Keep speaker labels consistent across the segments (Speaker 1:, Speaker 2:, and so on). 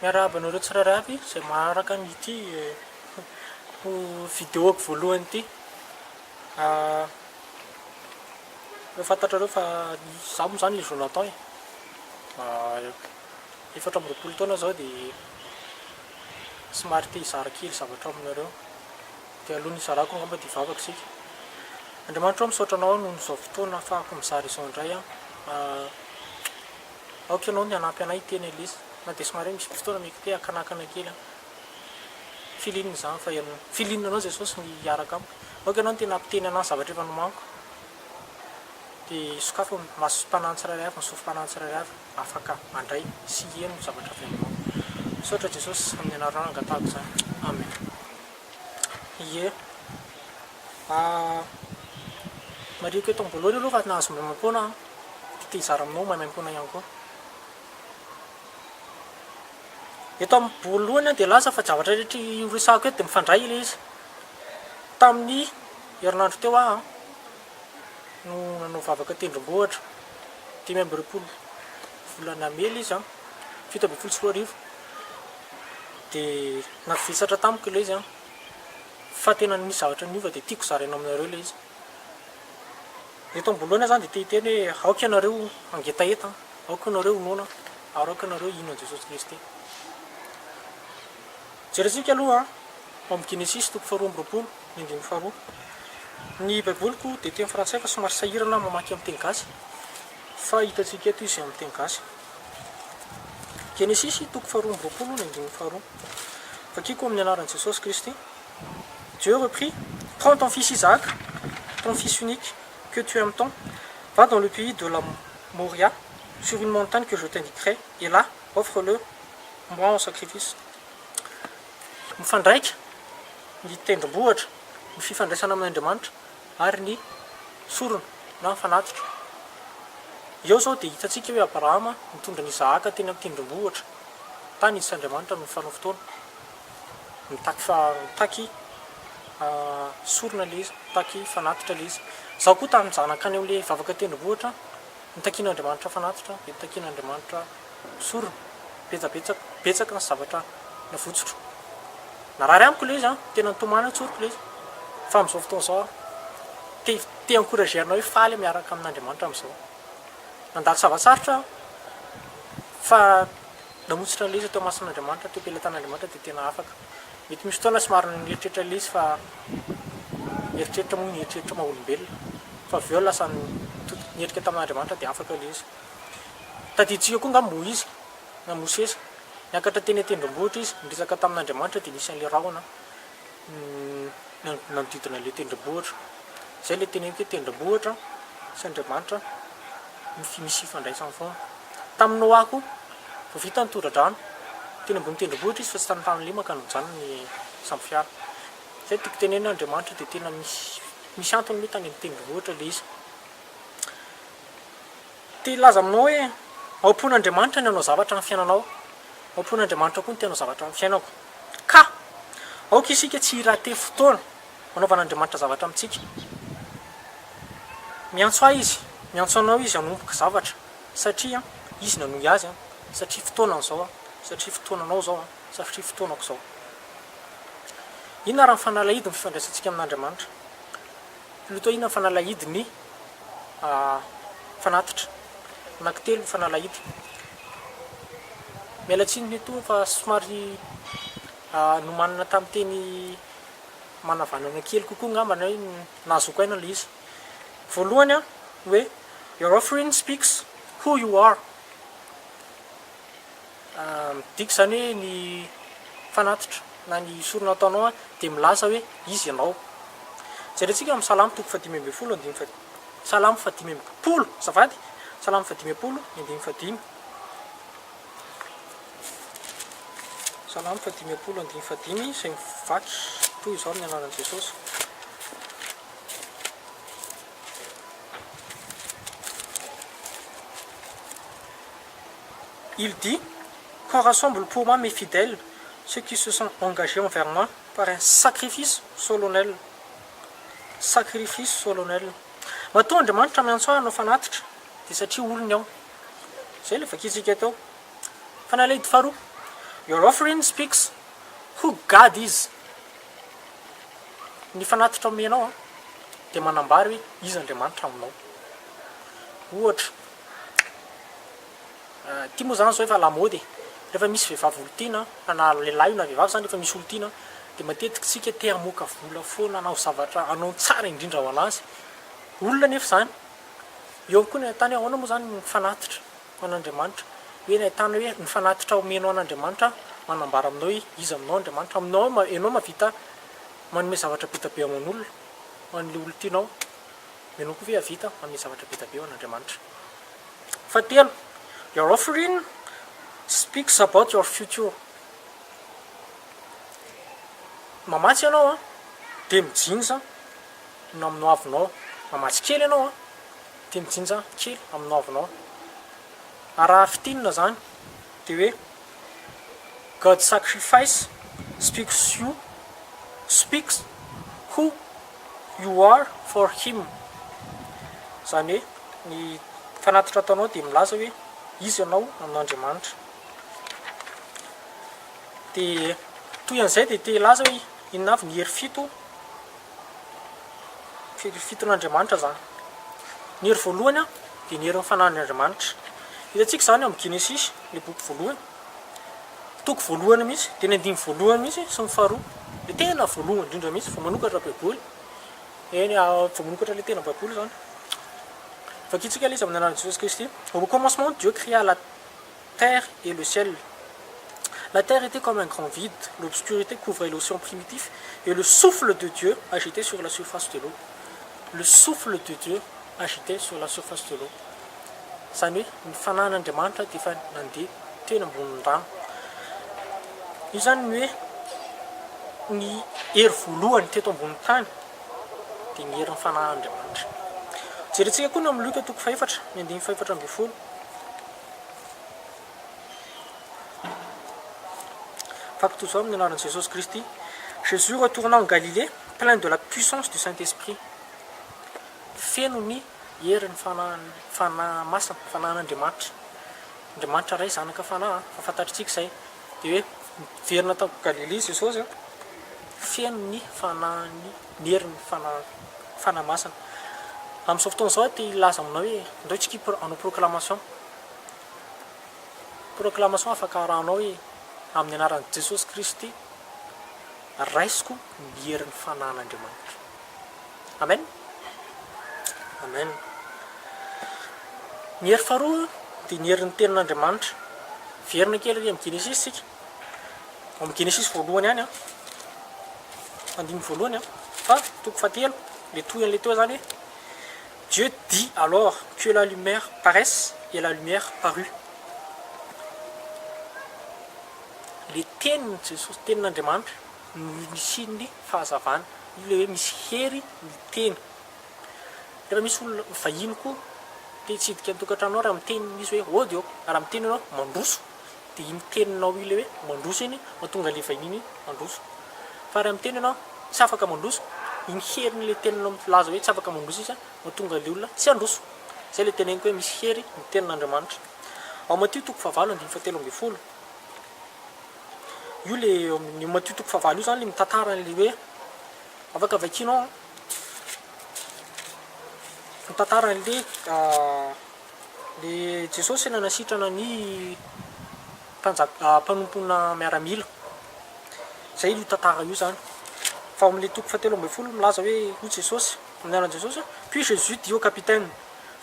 Speaker 1: Miarahaba anareo tsirairay avy izay maharaka an'ity vidéo-ko voalohany ity. Efa fantatrareo fa izaho moa izany ilay Jonathan e. 24 taona izao dia somary te hizara kely zavatra aminareo. Dia alohan'ny hizarako angamba dia hivavaka isika. Andriamanitra ô misaotra anao noho izao fotoana ahafahako mizara izao indray aho. Aoka ianao ny hanampy anay hiteny Elisa. Na dia somary hoe misy fotoana mety te hakanakana kely aho. Feeling izany fa ianao. Feeling anao Jesosy ny hiaraka amiko. Aoka ianao no tena hampiteny anah ny zavatra efa nomaniko. Dia sokafy ny masom-panahy tsirairay avy, ny sofim-panahy tsirairay avy afaka handray sy hiheno ny zavatra avy aminao. Misaotra Jesosy, amin'ny anaranao angatahako izany. Amen. Ie. Marihiko eto am-boalohany aloha fa nahazo maimaimpoana aho. Dia te hizara aminao maimaimpoana ihany koa. Eto am-boalohany aho dia laza fa zavatra rehetra horesahako eto dia mifandray ilay izy. Tamin'ny herinandro teo aho no nanao vavaka tendrombohitra, 25 volana mey ilay izy an, 2017. Dia navesatra tamiko ilay izy an, fa tena nisy zavatra niova dia tiako zaraina aminareo ilay izy. Eto am-boalohany aho izany dia te hiteny hoe aoka ianareo hangetaheta, aoka ianareo ho noana, ary aoka ianareo hino an'i Jesosy Kristy. Jerentsika aloha ao amin'ny Genesisy toko faharoa amby roapolo, ny andininy faharoa. Ny Baiboliko dia teny frantsay fa somary sahirana aho mamaky amin'ny teny gasy, fa hitantsika eto izy amin'ny teny gasy. Genesisy toko faharoa amby roapolo, ny andininy faharoa. Vakiko amin'ny anaran'i Jesosy Kristy. Dieu reprit, Prends ton fils Isaac, ton fils unique, que tu aimes tant, va dans le pays de la Moria, sur une montagne que je t'indiquerai, et là, offre-le moi en sacrifice. Mifandraika ny tendrombohitra, ny fifandraisana amin'Andriamanitra ary ny sorona na ny fanatitra. Eo izao dia hitantsika hoe Abrahama nitondra an'i Isahaka teny amin'ny tendrombohitra, tany izy sy Andriamanitra no nifanao fotoana. Mitaky fa mitaky sorona ilay izy, mitaky fanatitra ilay izy. Izaho koa tamin'izaho nankany amin'ilay vavaka tendrombohitra, nitakian'Andriamanitra fanatitra, dia nitakian'Andriamanitra sorona. Betsabetsaka, betsaka ny zavatra navotsotro. Narary amiko ilay izy an, tena nitomany aho tsoriko ilay izy. Fa amin'izao fotoana izao aho, te te encourager anao hoe faly miaraka amin'Andriamanitra amin'izao. Nandalo zava-tsarotra aho, fa Namotsitra an'ilay izy teo imason'Andriamanitra, teo am-pelatan'Andriamanitra dia tena afaka. Mety misy fotoana somary nieritreritra ilay izy fa eritreritra moa ny eritreritra maha olombelona. Fa avy eo lasa niherika tamin'Andriamanitra dia afaka ilay izy. Tadidintsika koa angamba Moizy na Mosesy. Niakatra teny an-tendrombohitra izy, niresaka tamin'Andriamanitra dia nisy an'ilay rahona nanodidina ilay tendrombohitra. Izay ilay teneniko hoe tendrombohitra sy Andriamanitra misy ifandraisany foana. Tamin'i Noa koa, vao vita ny tondra-drano, teny ambony tendrombohitra izy fa tsy tany tany lemaka no nijanona ny sambofiara. Izay no tiako tenenina, Andriamanitra dia tena misy misy antony hoe tany amin'ny tendrombohitra ilay izy. Te hilaza aminao hoe ao am-pon'Andriamanitra ny hanao zavatra amin'ny fiainanao, ao am-pon'Andriamanitra koa ny te hanao zavatra amin'ny fiainako. Ka! Aoka isika tsy hi-rater fotoana hanaovan'Andriamanitra zavatra amintsika. Miantso ahy Izy, miantso anao Izy hanomboka zavatra, satria Izy nanohy azy, satria fotoanany izao, satria fotoananao izao, satria fotoanako izao. Inona ary ny fanalahidin'ny fifandraisantsika amin'Andriamanitra? Plutôt inona ny fanalahidin'ny fanatitra? Anankitelo ny fanalahidy. Miala tsiny eto fa somary nomanina tamin'ny teny manavanana kely kokoa angamba na hoe nahazoako aina ilay izy. Voalohany an, hoe your offering speaks who you are. Midika izany hoe ny fanatitra na ny sorona ataonao dia milaza hoe iza ianao. Jerentsika amin'ny Salamo toko fahadimy ambin'ny folo andininy faha, Salamo fahadimampolo, azafady, Salamo fahadimampolo ny andininy fahadimy. Salamo fahadimampolo andininy fahadimy izay mivaky toy izao amin'ny anaran'i Jesosy. Il dit, Qu'on rassemble pour moi mes fidèles, ceux qui se sont engagés envers moi par un sacrifice solennel. Sacrifice solennel. Matoa Andriamanitra miantso ahy hanao fanatitra, dia satria olony aho. Izay ilay vakintsika teo. Fanalahidy faharoa. Your offering speaks who God is. Ny fanatitra omenao dia manambara hoe iza Andriamanitra aminao. Ohatra, ity moa izany izao efa lamaody e. Rehefa misy vehivavy olon-tiana, na lehilahy io na vehivavy izany rehefa misy olon-tiana dia matetika isika te hamoaka vola foana hanao zavatra, hanao ny tsara indrindra ho an'azy. Olona anefa izany. Eo koa ny ahitana hoe ahoana moa izany ny fanatitra ho an'Andriamanitra. Hoe ny ahitana hoe ny fanatitra omenao an'Andriamanitra manambara aminao hoe iza aminao Andriamanitra. Aminao ianao mahavita manome zavatra be dia be aman'olona, ho an'ilay olon-tianao. Ianao koa ve hahavita manome zavatra be dia be ho an'Andriamanitra? Fahatelo, your offering speaks about your future. Mamatsy ianao an, dia mijinja ny amin'ny hoavinao. Mamatsy kely ianao an, dia mijinja kely amin'ny hoavinao. Ary raha fintinina izany dia hoe God's sacrifice speaks you, speaks who you are for him. Izany hoe ny fanatitra ataonao dia milaza hoe iza ianao amin'Andriamanitra. Dia toy an'izay dia te hilaza hoe inona avy ny hery fito, hery fiton'Andriamanitra izany. Ny hery voalohany dia ny herin'ny fanahin'Andriamanitra. Hitantsika izany ao amin'ny Genesisy, ilay boky voalohany, toko voalohany mihitsy, dia ny andininy voalohany mihitsy sy ny faharoa, ilay tena voalohany indrindra mihitsy vao manokatra Baiboly. Eny, vao manokatra ilay tena Baiboly izany. Vakintsika ilay izy amin'ny anaran'i Jesosy Kristy. Au commencement, Dieu créa la terre et le ciel. La terre était comme un grand vide, l'obscurité couvrait l'océan primitif et le souffle de Dieu agitait sur la surface de l'eau. Le souffle de Dieu agitait sur la surface de l'eau. Izany hoe ny fanahin'Andriamanitra dia efa nandeha teny ambonin'ny rano. Io izany ny hoe ny hery voalohany teto ambonin'ny tany dia ny herin'ny fanahin'Andriamanitra. Jerentsika koa ny amin'ny Lioka toko fahefatra, ny andininy fahefatra ambin'ny folo. Fampitozo amin'ny anaran'i Jesosy Kristy. Jésus retourna en Galilée, plein de la puissance du Saint-Esprit. Feno ny herin'ny Fanahy, Fanahy Masina, Fanahin'Andriamanitra. Andriamanitra Ray, Zanaka, Fanahy, fa fantatritsika izay. Dia hoe miverina tao Galilée Jesosy, feno ny Fanahin'ny, ny herin'ny Fanahy, Fanahy Masina. Amin'izao fotoana izao aho te hilaza aminao hoe ndao tsika hanao proclamation. Proclamation afaka arahanao hoe amin'ny anaran'i Jesosy Kristy raisiko ny herin'ny Fanahin'Andriamanitra. Amen. Amen. Ny hery faharoa dia ny herin'ny tenin'Andriamanitra. Verina kely ary amin'ny Genesisy isika. Ao amin'ny Genesisy voalohany ihany an. Andininy voalohany an. Fa toko fahatelo, le tohin'ilay teo izany hoe Dieu dit alors que la lumière paraisse et la lumière parut. Le tenin'i Jesosy, tenin'Andriamanitra no nisian'ny fahazavana. Io le hoe misy hery ny teny. Rehefa misy olona vahiny koa te hitsidika ny tokantranonao raha miteny izy hoe ody ô, raha miteny ianao mandroso dia iny teninao iny le hoe mandroso iny mahatonga an'ilay vahiny iny handroso. Fa raha miteny ianao tsy afaka mandroso, iny herin'ilay teninao milaza hoe tsy afaka mandroso izy mahatonga ilay olona tsy handroso. Izay ilay teneniko hoe misy hery ny tenin'Andriamanitra. Ao Matio toko fahavalo andininy fahatelo ambin'ny folo. Io le ny Matio toko fahavalo io zany le mitantara an'ilay hoe afaka vakianao an. Mitantara an'ilay le Jesosy nanasitrana ny mpanjaka mpanompona miaramila. Zay io tantara io zany. Fa ao amin'ilay toko fahatelo ambin'ny folo milaza hoe hoy Jesosy, amin'ny anaran'i Jesosy, puis Jésus dit au capitaine,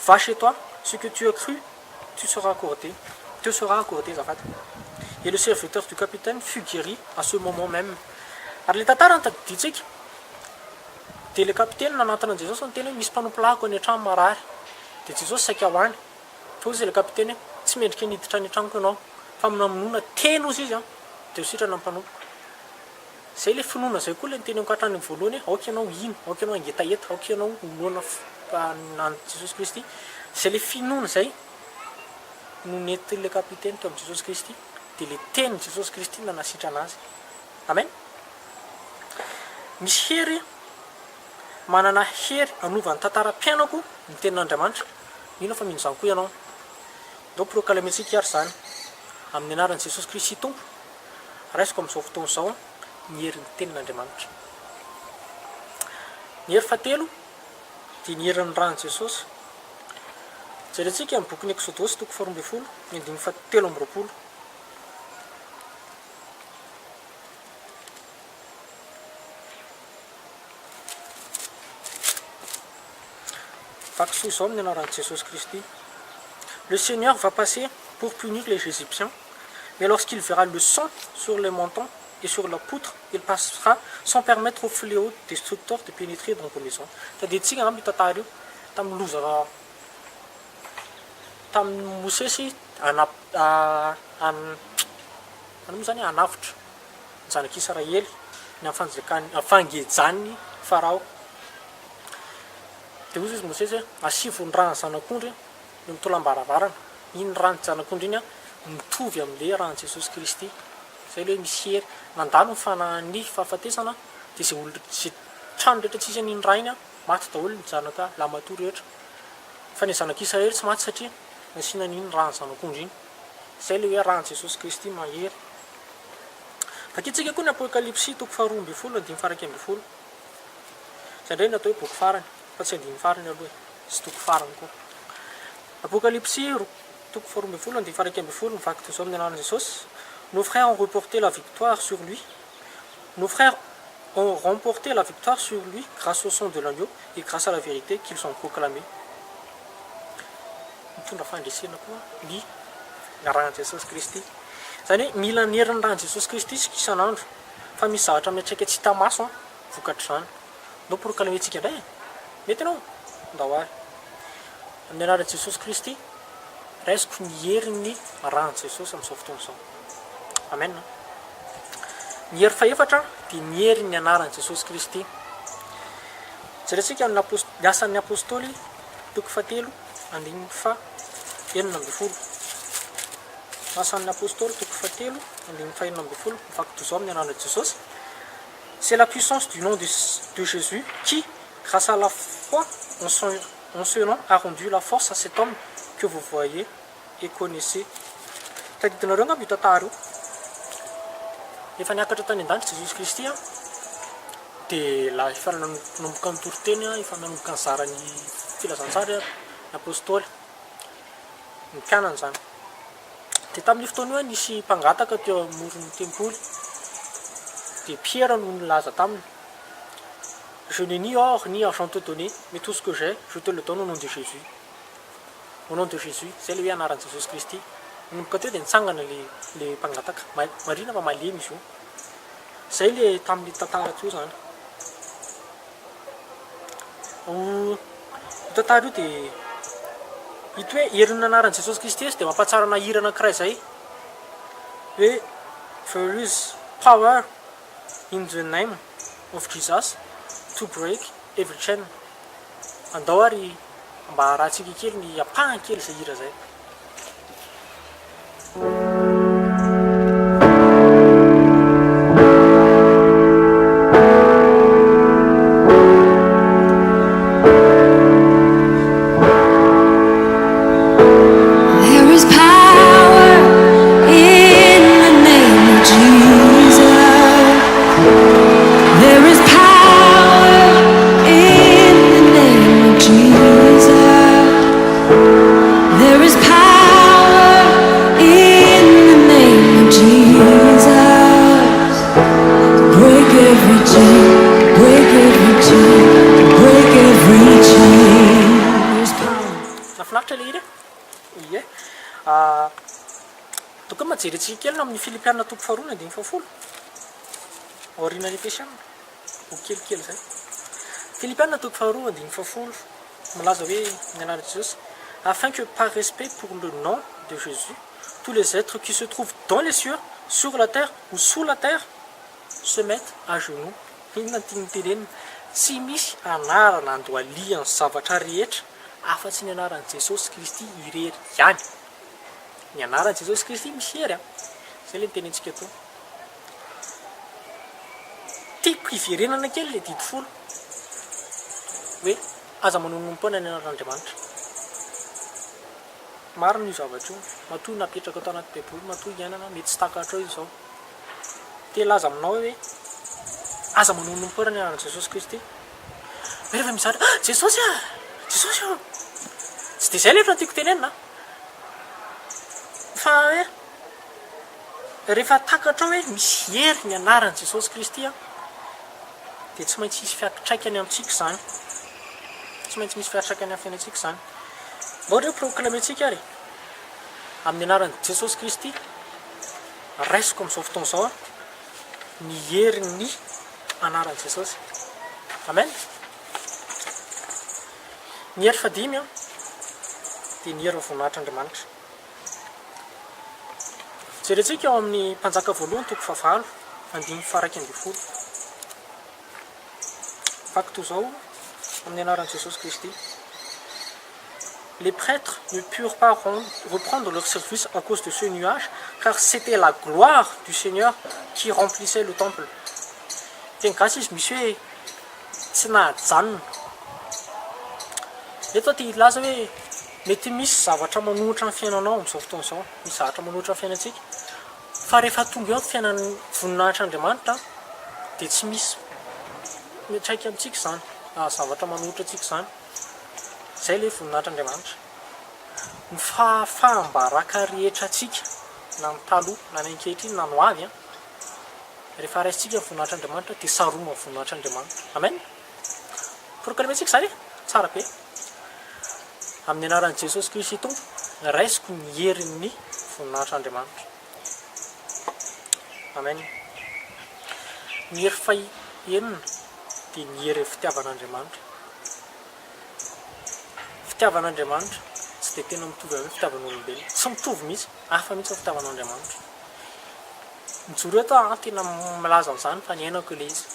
Speaker 1: va chez toi, ce que tu as cru tu seras accordé, te sera accordé azafady. Et le serviteur du capitaine fut guéri à ce moment même. Ary ilay tantara no tadidintsika, dia ilay kapiteny nanantona an'i Jesosy niteny hoe misy mpanompolahiko any an-trano marary. Dia Jesosy saika ho any. Fa hoy izy ilay kapiteny hoe tsy mendrika ny hiditra any an-tranoko ianao, fa mamonoana teny hozy izy an, dia ho sitrana ny mpanompoko. Izay ilay finoana izay koa ilay noteneniko hatrany amin'ny voalohany hoe aoka ianao hino, aoka ianao hangetaheta, aoka ianao ho noana an'i Jesosy Kristy. Izay ilay finoana izay no nentin'ilay kapiteny teo amin'i Jesosy Kristy, dia ilay tenin'i Jesosy Kristy no nanasitrana azy. Amen. Misy hery, manana hery hanova ny tantaram-piainako ny tenin'Andriamanitra. Mino aho fa mino izany koa ianao. Ndao proclamer-tsika ary izany amin'ny anaran'i Jesosy Kristy Tompo. Raisiko amin'izao fotoana izao ny herin'ny Tenin'Andriamanitra. Ny hery fahatelo dia ny herin'ny ran'i Jesosy. Jerentsika amin'ny bokin'ny Eksodosy toko faharoa ambin'ny folo, ny andininy fahatelo amby roapolo. Vaky soa izao amin'ny anaran'i Jesosy Kristy. Le Seigneur va passer pour punir les Égyptiens, mais lorsqu'il verra le sang sur les montants et sur la poutre, il passera sans permettre au fléau destructeur de pénétrer dans vos maisons. Tadidintsika angamba io tantara io, tamin'ny loza tamin'i Mosesy ana an moa izany hanavotra ny zanak'Israely ny amin'ny fanjakany fangejan'ny Farao. Dia hoy izy Mosesy hoe, asivo ny ran'ny zanak'ondry eo amin'ny tolam-baravarana. Iny ran'ny zanak'ondry iny mitovy amin'ilay ran'i Jesosy Kristy. Izay ilay hoe misy hery. Nandalo ny fanahin'ny fahafatesana, dia izay olona, izay trano rehetra tsisy an'iny ra iny, maty daholo ny zanaka lahimatoa rehetra. Fa ny zanak'Israely tsy maty satria nasiana an'iny ran'ny zanak'ondry iny. Izay ilay hoe ran'i Jesosy Kristy mahery. Vakintsika koa ny Apokalypsy toko faharoa ambin'ny folo andininy faha iraika ambin'ny folo. Izay indray no atao hoe boky farany, fa tsy andininy farany aloha e, sy toko farany koa. Apokalypsy toko faharoa ambin'ny folo andininy faha iraika ambin'ny folo mivaky toy izao amin'ny anaran'i Jesosy, Nos frères ont reporté la victoire sur lui, nos frères ont remporté la victoire sur lui grâce au sang de l'agneau et grâce à la vérité qu'ils ont proclamée. Mitondra fandresena koa ny ran'i Jesosy Kristy. Izany hoe mila ny herin'ny ran'i Jesosy Kristy isika isan'andro, fa misy zavatra miantraika tsy hita maso vokatr'izany. Ndao proclamer-tsika indray e! Mety ianao? Ndao ary. Amin'ny anaran'i Jesosy Kristy, raisiko ny herin'ny ran'i Jesosy amin'izao fotoana izao. Amen. Ny hery fahefatra dia ny herin'ny anaran'i Jesosy Kristy. Jerentsika ny ny asan'ny apostoly toko fahatelo andininy faha 16. Asan'ny apostoly toko fahatelo andininy faha 16 mivaky toy izao amin'ny anaran'i Jesosy. C'est la puissance du nom de, de Jésus qui, grâce à la foi en son, en ce nom, a rendu la force à cet homme que vous voyez et connaissez. Tadidinareo angamba io tantara io. Efa niakatra tany an-danitra Jesosy Kristy an, dia la efa nanomboka nitory teny an, efa nanomboka nizara ny filazantsara ny apostoly, ny mpianany izany. Dia tamin'io fotoana io nisy mpangataka teo amoron'ny tempoly. Dia Piera no nilaza taminy, Je n'ai ni or ni argent te donner, mais tout ce que j'ai, je te le donne au nom de Jésus. Au nom de Jésus, izay ilay hoe anaran'i Jesosy Kristy. Nanomboka teo dia nitsangana ilay ilay mpangataka. Marihina fa malemy izy io. Izay ilay tamin'ilay tantara teo izany. Io tantara io dia ito hoe herin'ny anaran'i Jesosy Kristy dia mampahatsiaro ana hira anankiray izay hoe There is power in the name of Jesus to break every chain. Andao ary mba harahantsika kely ny ampahany kely izay hira izay.
Speaker 2: There is power in the name of Jesus. There is power in the name of Jesus. There is power in the name of Jesus. Break every chain, break every chain, break every chain. There's power.
Speaker 1: Nahafinaritra ilay hira e? Ie. Tokony mba jerentsika kely amin'ny Filipiana toko faharoa ny andininy fahafolo. Aorianan'ny Efesiana. Boky kelikely izay. Filipiana toko faharoa andininy fahafolo milaza hoe ny anaran'i Jesosy afin que par respect pour le nom de Jésus tous les êtres qui se trouvent dans les cieux, sur la terre ou sous la terre se mettent à genoux. Inona no tiany tenenina? Tsy misy anarana andohalihan'ny zavatra rehetra afa-tsy ny anaran'i Jesosy Kristy irery ihany. Ny anaran'i Jesosy Kristy misy hery an! Izay ilay notenentsika teo. Tiako hiverenana kely ilay didy folo hoe aza manonompoana ny anaran'Andriamanitra. Marina io zavatra io. Matoa napetraka tao anaty Baiboly, matoa iainana, mety tsy takatrao izao. Te hilaza aminao aho hoe aza manononom-poana ny anaran'i Jesosy Kristy. Rehefa misy zavatra, ah! Jesosy ah! Jesosy oh! Tsy dia izay anefa no tiako tenenina an! Fa hoe rehefa takatrao hoe misy hery ny anaran'i Jesosy Kristy an, dia tsy maintsy hisy fiantraikany amintsika izany. Tsy maintsy misy fiantraikany amin'ny fiainantsika izany. Mba ohatra hoe proclamer-tsika ary amin'ny anaran'i Jesosy Kristy, raisiko amin'izao fotoana izao ny herin'ny anaran'i Jesosy. Amen. Ny hery fahadimy dia ny herin'ny voninahitr'Andriamanitra. Jerentsika ao amin'ny Mpanjaka voalohany toko fahavalo andininy faha-11. Vaky toy izao amin'ny anaran'i Jesosy Kristy. Les prêtres ne purent pas reprendre leur service à cause de ce nuage, car c'était la gloire du Seigneur qui remplissait le temple. Teny gasy izy misy hoe tsy nahajanona. Eto aho te hilaza hoe mety misy zavatra manohitra ny fiainanao amin'izao fotoana izao, misy zavatra manohitra ny fiainantsika, fa rehefa tonga eo ny fiainan'ny voninahitr'Andriamanitra dia tsy misy miantraika amintsika izany zavatra manohitra antsika izany. Izay ilay voninahitr'Andriamanitra. Ny fahafaham-baraka rehetra antsika, na ny taloha, na ny ankehitriny, na ny ho avy, rehefa raisintsika ny voninahitr'Andriamanitra dia saroman'ny voninahitr'Andriamanitra. Amen! Proclamer-tsika izany e! Tsara be. Amin'ny anaran'i Jesosy Kristy Tompo, raisiko ny herin'ny voninahitr'Andriamanitra. Amen. Ny hery fahenina dia ny herin'ny fitiavan'Andriamanitra. Fitiavan'Andriamanitra tsy dia tena mitovy amin'ny fitiavan'olombelona. Tsy mitovy mihitsy, hafa mihitsy ny fitiavan'Andriamanitra. Mijoro eto aho tena milaza an'izany fa niainako ilay izy.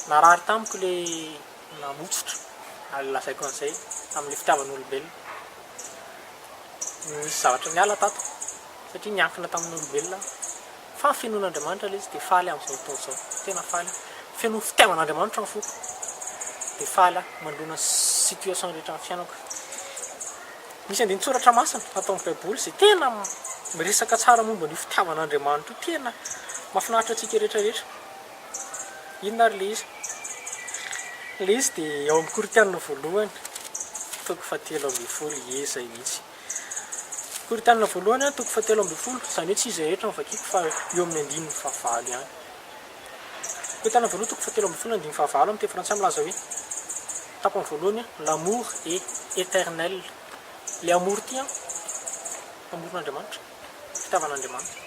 Speaker 1: Narary tamiko ilay namotsotra, ary lazaiko an'izay, tamin'ilay fitiavan'olombelona. Nisy zavatra niala tato satria niankina tamin'olombelona aho. Fa fenoin'Andriamanitra ilay izy dia faly aho amin'izao fotoana izao. Tena faly aho. Feno fitiavan'Andriamanitra ny foko. Dia faly aho manoloana ny situation rehetra amin'ny fiainako. Misy andinin-tsoratra masina ato amin'ny Baiboly izay tena miresaka tsara momba an'io fitiavan'Andriamanitra io. Tena mahafinaritra antsika rehetra rehetra. Inona ary ilay izy? Ilay izy dia ao amin'ny Korintiana voalohany, toko fahatelo ambin'ny folo. Ie, izay mihitsy. Korintiana voalohany, toko fahatelo ambin'ny folo, izany hoe tsy izay rehetra no vakiko fa eo amin'ny andininy fahavalo ihany. Korintiana voalohany, toko fahatelo ambin'ny folo, andininy fahavalo, amin'ny teny frantsay milaza hoe, tapany voalohany, l'amour est éternel. Ilay amour ity an, amoron'Andriamanitra, fitiavan'Andriamanitra.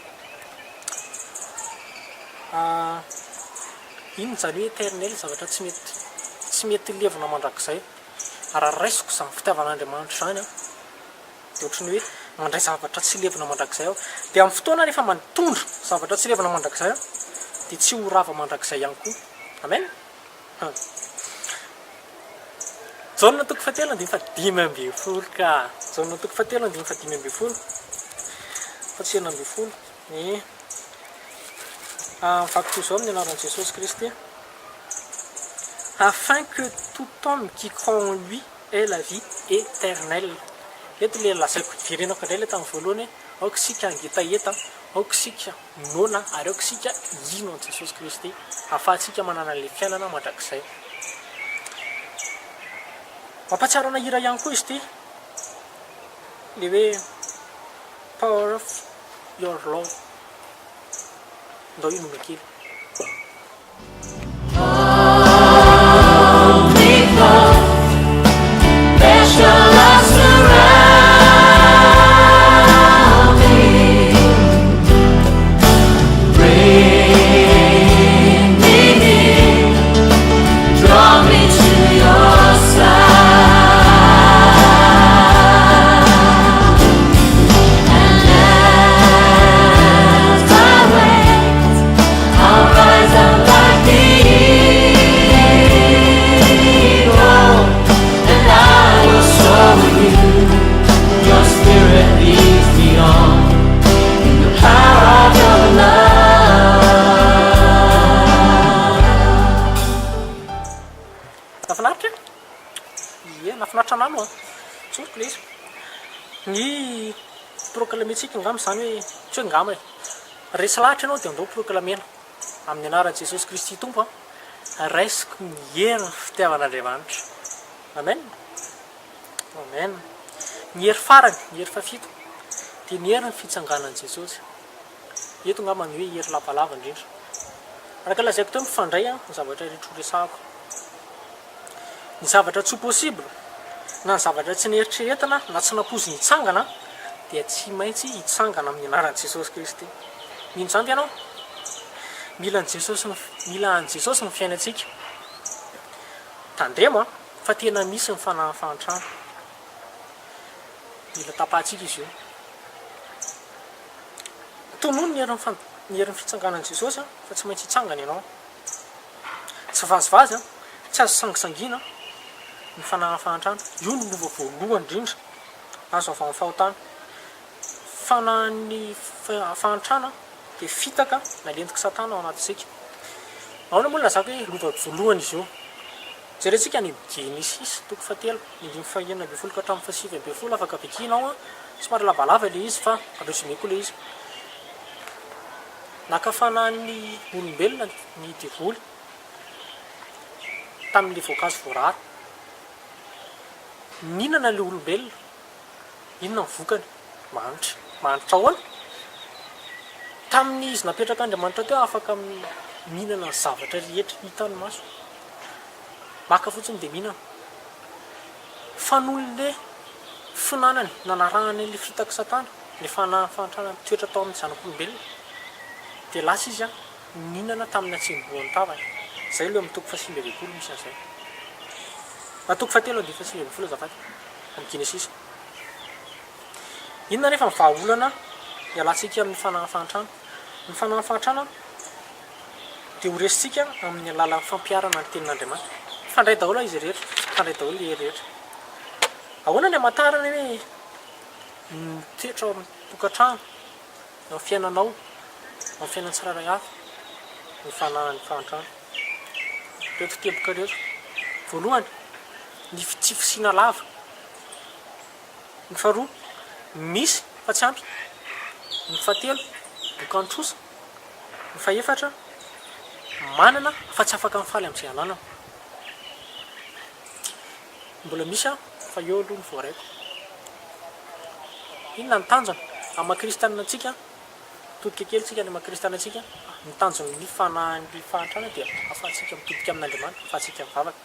Speaker 1: Inona izany hoe éternel, zavatra tsy mety tsy mety levona mandrakizay. Raha raisiko izany fitiavan'Andriamanitra izany an, dia ohatran'ny hoe mandray zavatra tsy levona mandrakizay aho. Dia amin'ny fotoana rehefa mitondra zavatra tsy levona mandrakizay aho, dia tsy ho rava mandrakizay ihany koa. Amen? Hum. Jaona toko fahatelo andininy fahadimy ambin'ny folo ka. Jaona toko fahatelo andininy fahadimy ambin'ny folo. Fa tsy 16. Ny mivaky toy izao amin'ny anaran'i Jesosy Kristy. Afin que tout homme qui croit en lui ait la vie éternelle. Eto ilay lazaiko, hiverenako indray ilay tamin'ny voalohany hoe aoka isika hangetaheta, aoka isika noana ary aoka isika hino an'i Jesosy Kristy ahafahantsika manana an'ilay fiainana mandrakizay. Mampahatsiaro ana hira ihany koa izy ity, ilay hoe Power of your love. Ndao hinoana kely. Nahafinaritra e? Ie, nahafinaritra anah aloha an! Tsoriko ilay izy. Ny proclamer-tsika angamba izany hoe, tsy hoe angamba e! Resy lahatra ianao dia andao proclamena amin'ny anaran'i Jesosy Kristy Tompo a, raisiko ny herin'ny fitiavan'Andriamanitra. Amen. Amen. Ny hery farany, ny hery fahafito, dia ny herin'ny fitsanganan'i Jesosy. Eto angamba ny hoe hery lavalava indrindra. Araka ny lazaiko teo, mifandray ny zavatra rehetra ho resahako. Ny zavatra tsy ho possible, na ny zavatra tsy neritreretina na tsy nampoizina hitsangana, dia tsy maintsy hitsangana amin'ny anaran'i Jesosy Kristy. Mino izany ve ianao? Mila an'i Jesosy ny, mila an'i Jesosy ny fiainantsika. Tandremo an, fa tena misy ny fanahin'ny fahantrana. Mila tapahantsika izy io. Tonony ny herin'ny ny herin'ny fitsanganan'i Jesosy an, fa tsy maintsy hitsangana ianao. Tsy vazivazy an, tsy azo sangisangiana ny fanahin'ny fahantrana. Io no lova voalohany indrindra azo avy amin'ny fahotana. Fanahin'ny fahantrana dia fitaka nalentik'i Satana ao anatintsika. Ahoana moa no ilazako hoe lova voalohany izy io? Jerentsika any amin'ny Genesisy toko fahatelo, ny andininy fahenina ambin'ny folo ka hatramin'ny fahasivy ambin'ny folo, afaka vakiana ao an, somary lavalava ilay izy fa résumé-ko ilay izy. Naka fanahin'ny olombelona ny devoly tamin'ilay voankazo voarara. Nihinana ilay olombelona, inona ny vokany? Mahantra. Mahantra ahoana? Tamin'ny izy napetrak'Andriamanitra teo afaka mihinana ny zavatra rehetra hitan'ny maso. Maka fotsiny dia mihinana. Fa noho ilay finanany nanarahany an'ilay fitak'i Satana, ilay fanahy fahantrana nitoetra tao amin'ny zanak'olombelona, dia lasa izy nihinana tamin'ny hatsembohan'ny tavany. Izay aloha amin'ny toko fahasivy ambin'ny folo misy an'izay. Na toko fahatelo andininy fahasivy ambin'ny folo azafady, amin'ny Genesisy. Inona anefa ny vahaolana hialantsika amin'ny fanahin'ny fahantrana? Ny fanahin'ny fahantrana dia ho resintsika amin'ny alalan'ny fampiharana ny Tenin'Andriamanitra. Mifandray daholo izy rehetra, mifandray daholo ny hery rehetra. Ahoana ny hamantarana hoe mitoetra ao amin'ny tokantrano, eo amin'ny fiainanao, eo amin'ny fiainan'ny tsirairay avy ny fanahin'ny fahantrana? Ireto teboka ireto. Voalohany, ny tsy fisiana lava. Ny faharoa, misy fa tsy ampy. Ny fahatelo, bokan-trosa. Ny fahefatra, manana fa tsy afaka mifaly amin'izay ananana. Mbola misy aho fa eo aloha ny voaraiko. Inona ny tanjona? Amin'ny maha kristianina antsika, mitodika kely tsika any maha kristianina antsika, ny tanjon'ny fanahin'ny fahantrana dia ahafahantsika mitodika amin'Andriamanitra, ahafahantsika mivavaka.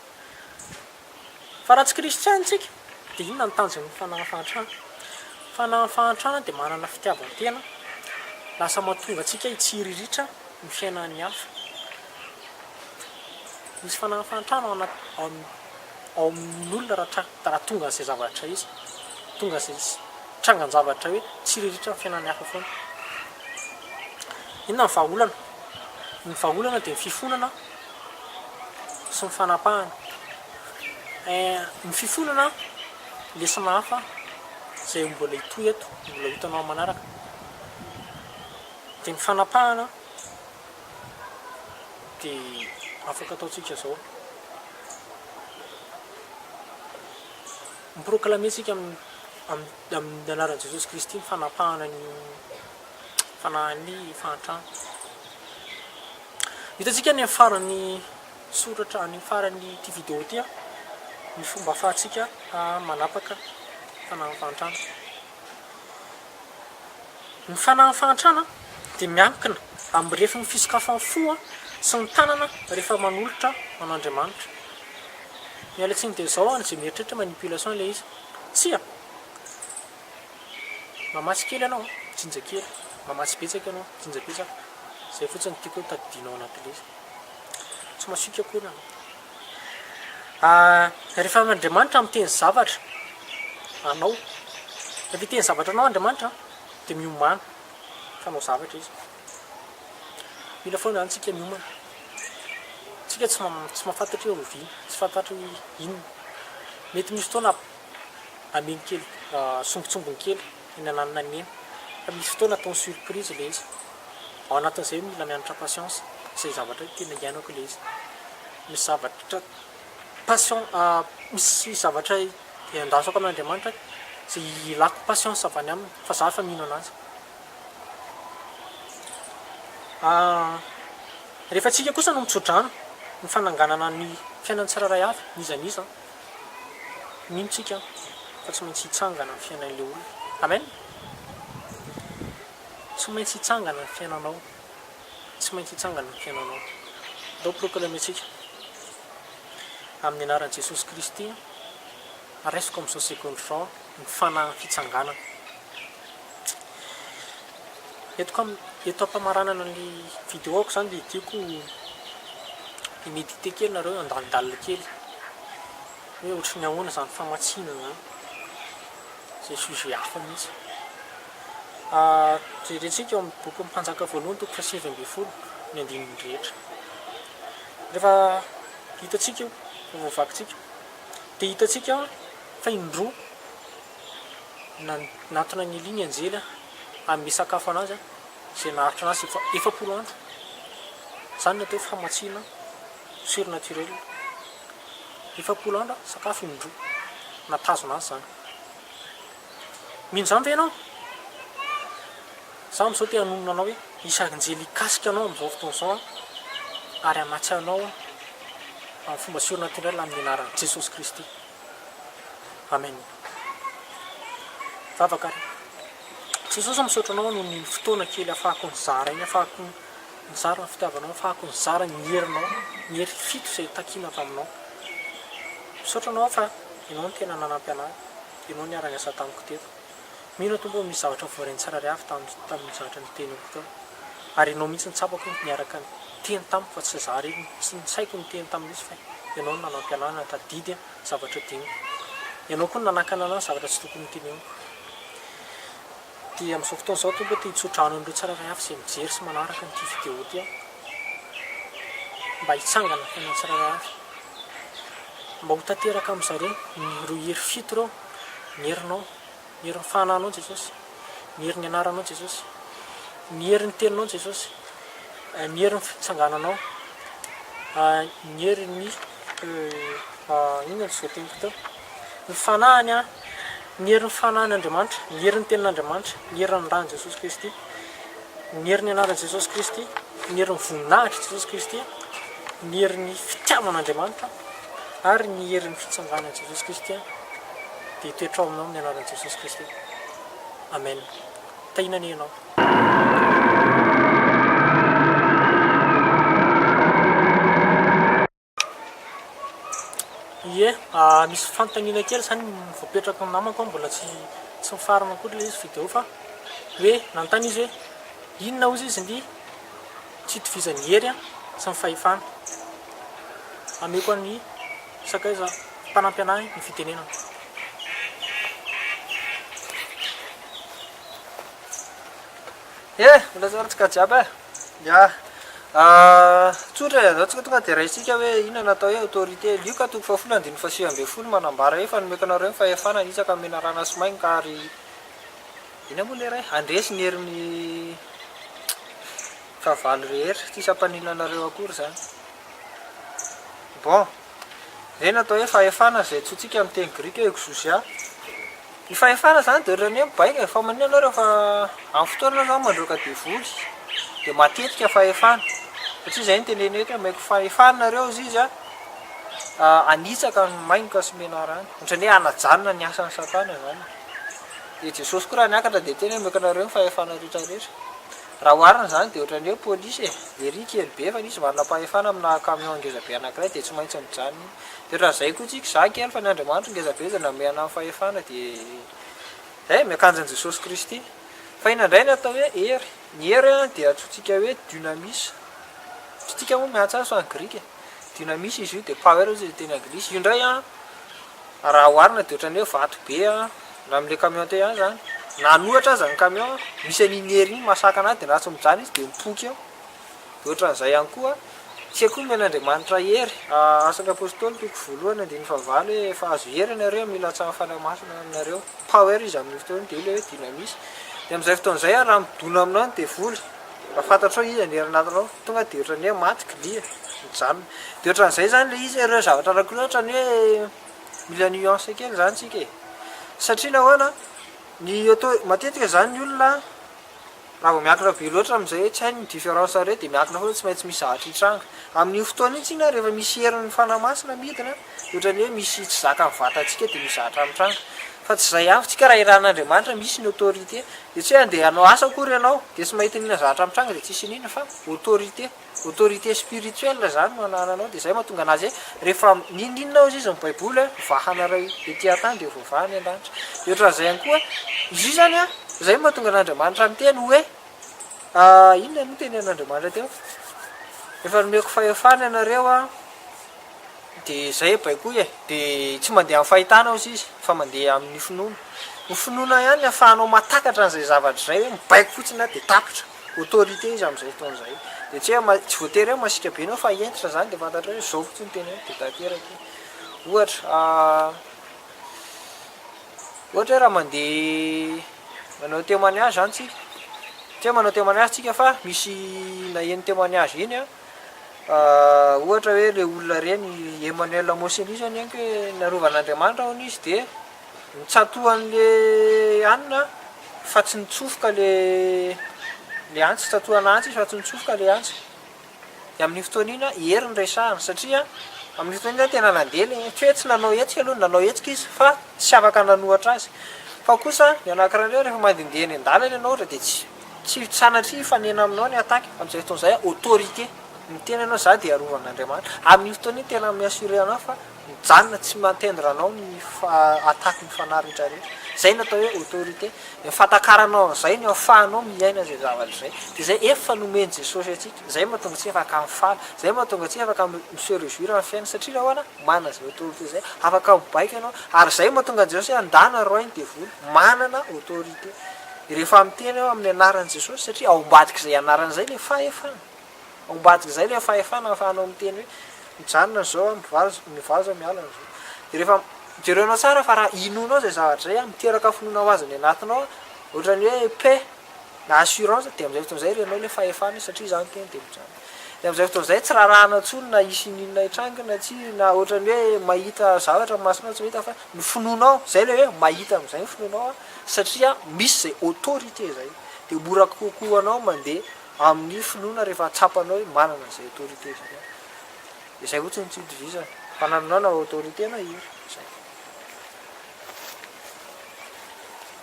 Speaker 1: Fa raha tsy kristiana isika dia inona ny tanjon'ny fanahin'ny fahantrana? Fanahin'ny fahantrana dia manana fitiavan-tena, lasa mahatonga antsika hitsiriritra ny fiainan'ny hafa. Misy fanahin'ny fahantrana ao anaty ao ao amin'ny olona raha tra- raha tonga an'izay zavatra izy, tonga an'izay trangan-javatra hoe tsiriritra ny fiainan'ny hafa foana. Inona ny vahaolana? Ny vahaolana dia ny fifonana sy ny fanapahana. Ny fifonana, lesona hafa izay mbola hitohy eto, mbola ho hitanao amin'ny manaraka. Dia ny fanapahana dia afaka ataontsika izao. Mi-proclamer isika amin'ny amin'ny anaran'i Jesosy Kristy ny fanapahana ny fanahin'ny fahantrana. Hitantsika any amin'ny faran'ny soratra, any amin'ny faran'ity vidéo ity ny fomba ahafahantsika manapaka fanahin'ny fahantrana. Ny fanahin'ny fahantrana dia miankina amin'ny refin'ny fisokafan'ny fo sy ny tanana rehefa manolotra an'Andriamanitra. Miala tsiny dia izao an, izay mieritreritra manipulation ilay izy. Tsia! Mamatsy kely ianao, mijinja kely. Mamatsy betsaka ianao, mijinja betsaka. Izay fotsiny no tiako ho tadidiana ao anatin'ilay izy. Tsy masiaka akory ianao. Rehefa Andriamanitra miteny zavatra anao, rehefa hiteny zavatra anao Andriamanitra dia miomàna fa hanao zavatra Izy. Mila foana izany tsika miomana. Tsika tsy tsy mahafantatra hoe oviana, tsy fantatra hoe inona. Mety misy fotoana ameny kely, sombintsombiny kely eny ananona ny eny. Fa misy fotoana ataony surprise ilay izy. Ao anatin'izay mila mianatra patience, izay zavatra tena iainako ilay izy. Misy zavatra patient, misy zavatra iandrasako amin'Andriamanitra izay ilako patience avy any aminy fa za efa mino an'azy. Rehefa tsika kosa no mitsodrano ny fananganana ny fiainan'ny tsirairay avy, n'iza n'iza, mino tsika fa tsy maintsy hitsangana ny fiainan'ilay olona. Amen! Tsy maintsy hitsangana ny fiainanao. Tsy maintsy hitsangana ny fiainanao. Ndao proclamer-tsika. Amin'ny anaran'i Jesosy Kristy, raisiko amin'izao segondra izao ny fanahin'ny fitsanganana. Eto eto am-pamaranana ny vidéo-ko izany dia tiako hi-méditer kely nareo, handalindalina kely hoe ohatry ny ahoana izany famatsiana izany, izay sujet hafa mihitsy. Jerentsika ao amin'ny bokin'ny Mpanjaka voalohany toko faha-19 ny andininy rehetra. Rehefa hitantsika io, rehefa voavakintsika, dia hitantsika fa indroa Nanatona an'i Elia ny anjely hanome sakafo an'azy, izay naharitra an'azy efa 40 andro. Izany no atao hoe famatsiana surnaturel. 40 andro sakafo indroa nahatazona azy izany. Mino izany ve ianao? Izaho amin'izao te hanonona anao hoe hisy anjely hikasika anao amin'izao fotoana izao ary hamatsy anao amin'ny fomba surnaturel amin'ny anaran'i Jesosy Kristy. Amen. Vavaka ary. Jesosy misaotra anao noho ny fotoana kely afahako nizara iny, afahako nizara ny fitiavanao, afahako nizara ny herinao, ny hery fito izay takiana avy aminao. Misaotra anao fa ianao no tena nanampy anahy, ianao niara-niasa tamiko teto. Mino aho Tompo misy zavatra voarain'ny tsirairay avy tamin'ny zavatra niteneniko teo. Ary ianao mihitsy no tsapako hoe niaraka niteny tamiko fa tsy za irery, tsy ny saiko niteny tamin'izy fa ianao no nanampy anahy nahatadidy zavatra adinoko. Ianao koa no nanakana anahy zavatra tsy tokony noteneniko. Dia amin'izao fotoana izao Tompo ô te hitsodrano an'ireo tsirairay avy izay mijery sy manaraka an'ity vidéo ity aho. Mba hitsangana ny fiainan'ny tsirairay avy. Mba ho tanteraka amin'izareo ireo hery fito ireo, ny herinao. Ny herin'ny fahanahanao Jesosy, ny herin'ny anaranao Jesosy, ny herin'ny teninao Jesosy, ny herin'ny fitsangananao, ny herin'ny inona no tsy voateniko teo? Ny fanahiny an, ny herin'ny fanahin'Andriamanitra, ny herin'ny tenin'Andriamanitra, ny herin'ny ran'i Jesosy Kristy, ny herin'ny anaran'i Jesosy Kristy, ny herin'ny voninahitr'i Jesosy Kristy, ny herin'ny fitiavan'Andriamanitra ary ny herin'ny fitsanganan'i Jesosy Kristy dia hitoetra ao aminao amin'ny anaran'i Jesosy Kristy. Amen. Tahiana anie ianao. Ie, misy fanontaniana kely izany voapetrako ny namako an, mbola tsy tsy mifarana akory ilay izy vidéo fa hoe nanontany izy hoe inona hozy izy ny tsy itovizan'ny hery sy ny fahefana. Ameko an'i sakaiza mpanampy anahy ny fitenenana.
Speaker 3: Ye, mbola tsara tsika jiaby e. Ya. Tsotra e, zao tsika tonga dia raisika hoe inona no atao hoe autorité. Lioka toko fahafolo andininy faha-19 manambara hoe fa nomeko anareo ny fahefana hanitsaka ny menarana sy maingoka ary inona moa ilay iray? Handresy ny herin'ny fahavalo rehetra. Tsisy hampaninona anareo akory izany. Bon. Izay no atao hoe fahefana izay antsointsika amin'ny teny grika hoe exousia. Ny fahefana izany dia ohatran'ny hoe mibaiko e, fa maninona ianao rehefa amin'ny fotoana ianao izany mandroaka devoly dia matetika fahefana, satria izay no teneniny eto hoe omeko fahefana nareo hozy izy an, hanitsaka ny maingoka sy menarana, ohatran'ny hoe hanajanona ny asan'i satana izany. Dia Jesosy koa raha niakatra dia niteny hoe omeko anareo ny fahefana rehetra rehetra. Raha oharina izany dia ohatran'ny hoe polisy e, ery kely be fa nisy manam-pahefana amina camion ngeza be anankiray dia tsy maintsy mijanona iny. Dia ohatran'izay koa tsika, za kely fa ny Andriamanitro ngeza be izay nanome anah ny fahefana dia zay e, miakanjo an'i Jesosy Kristy. Fa inona indray ny atao hoe hery? Ny hery dia antsointsika hoe dunamis, tsy tsika moa miantso azy fa ny grika e, dunamis izy io dia power hozy ny teny anglisy, io indray an Raha oharina dia ohatran'ny hoe vato be an, na amin'ilay camion teo ihany izany, na hanohatra aza ny camion, misy an'iny hery iny mahasakana azy dia raha tsy mijanona izy dia mipoka eo. Dia ohatran'izay ihany koa, tsy haiko koa nomen'Andriamanitra hery, Asan'ny Apostoly toko voalohany andininy fahavalo hoe efa azo hery ianareo amin'ny hilatsahan'ny Fanahy Masina aminareo, power izy amin'io fotoana io, dia io ilay hoe dynamis. Dia amin'izay fotoana izay ary raha midona aminao ny devoly, raha fantatrao iza ny hery anatinao, tonga dia ohatran'ny hoe maty klia, mijanona. Dia ohatran'izay izany ilay izy, ireo zavatra anankiroa ohatran'ny hoe mila nuance kely izany tsika e. Satria nahoana? Ny auto, matetika izany ny olona. Raha vao miankina be loatra amin'izay hoe tsy hainy ny différence reo dia miankina foana tsy maintsy misy zavatra hitranga. Amin'io fotoana io tsinona rehefa misy herin'ny Fanahy Masina midina dia ohatran'ny hoe misy tsy zakan'ny vatantsika dia misy zavatra mitranga. Fa tsy izay ihany fa tsika raha irahan'Andriamanitra misy ny autorité. Dia tsy hoe andeha hanao asa akory ianao dia tsy mahita n'inona zavatra mitranga dia tsisy n'inona fa autorité. Autorité spirituelle zany no anananao dia zay mahatonga anazy hoe rehefa n'inon'inona hozy izy ny baiboly a vahanareo ety an-tany dia voavaha any an-danitra. Dia ohatran'izay ihany koa izy io zany a zay no mahatonga an'Andriamanitra miteny hoe inona no tenenin'Andriamanitra teo? Efa nomeko fahefana ianareo a dia zay baikoy e, dia tsy mandeha amin'ny fahitana hozy izy fa mandeha amin'ny finoana. Ny finoana ihany no ahafahanao mahatakatra an'izay zavatra izay hoe mibaiko fotsiny aho dia tapitra. Autorité izy amin'izay fotoana izay. Dia tsy hoe tsy voatery hoe masiaka be ianao fa hentitra izany dia fantatrao hoe izao fotsiny no teneniko dia tanteraka iny. Ohatra, ohatra hoe raha mandeha manao témoignage izany tsika, tsy hoe manao témoignage tsika fa misy naheno témoignage iny an, ohatra hoe ilay olona ireny Emmanuel Moseni izao ny henoko hoe narovan'Andriamanitra hono izy dia Nitsatohan'le anona fa tsy nitsofoka le le antsy, tsatohana antsy izy fa tsy nitsofoka le antsy. De amin'iny fotoana iny an, hery no resahana satria amin'iny fotoana iny zany tena nandeha le, tsy hoe tsy nanao hetsika aloha, nanao hetsika izy fa tsy afaka nanohatra azy. Fa kosa ny anankiray indray rehefa mandehandeha eny an-dalana ianao ohatra de tsy tsy sanatria hifanena aminao ny attaque, amin'izay fotoana izay autorité, miteny ianao za dia arovan'Andriamanitra, amin'iny fotoana iny tena mi-assurer anao fa Mijanona tsy mi-atteindre anao ny attaque ny fanahy rehetra rehetra. Izay no atao hoe autorité. Ny fahatakaranao an'izay no ahafahanao miaina izay zavatra izay. Dia izay efa nomen'i Jesosy antsika. Izay mahatonga antsika afaka mifaly. Izay mahatonga antsika afaka mi-se réjouir amin'ny fiainana. Satria nahoana? Manana izay autorité izay. Afaka mibaiko ianao. Ary izay mahatonga an'i Jesosy hoe andana roahy ny devoly. Manana autorité. Rehefa miteny aho amin'ny anaran'i Jesosy, satria ao ambadik'izay anarana izay ilay fahefana. Ao ambadik'izay ilay fahefana ahafahanao miteny hoe mijanona izao aho, mivazo, mivazo aho, miala an'izao. Dia rehefa jerenao tsara fa raha inoanao izay zavatra izay, miteraka finoana ho azy any anatinao, ohatran'ny hoe paix na assurance, dia amin'izay fotoana izay renao ilay fahefana satria izaho niteny dia mijanona. Dia amin'izay fotoana izay tsy rarahana intsony na hisy n'inona hitranga na tsia, na ohatran'ny hoe mahita zavatra ny masonao tsy mahita fa ny finoanao, izay ilay hoe mahita amin'izay ny finoanao satria misy izay autorité izay. Dia mora kokoa anao mandeha Amin'ny finoana rehefa tsapanao hoe manana an'izay autorité izay aho. Dia izay fotsiny no tsy itovizana. Fanananao na autorité na hery. Izay.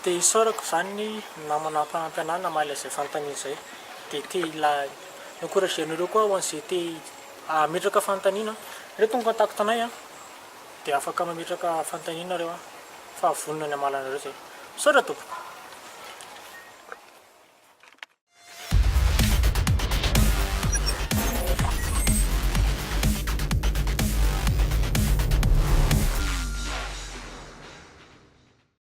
Speaker 1: Dia isaorako izany ny namana mpanampy anahy namaly an'izay fanontaniana izay. Dia te hila encourager anareo koa ho an'izay te hametraka fanontaniana. Ireto ny contact anay an. Dia afaka mametraka fanontaniana nareo an. Fa vonona ny hamaly anareo izay. Misaotra tompoko.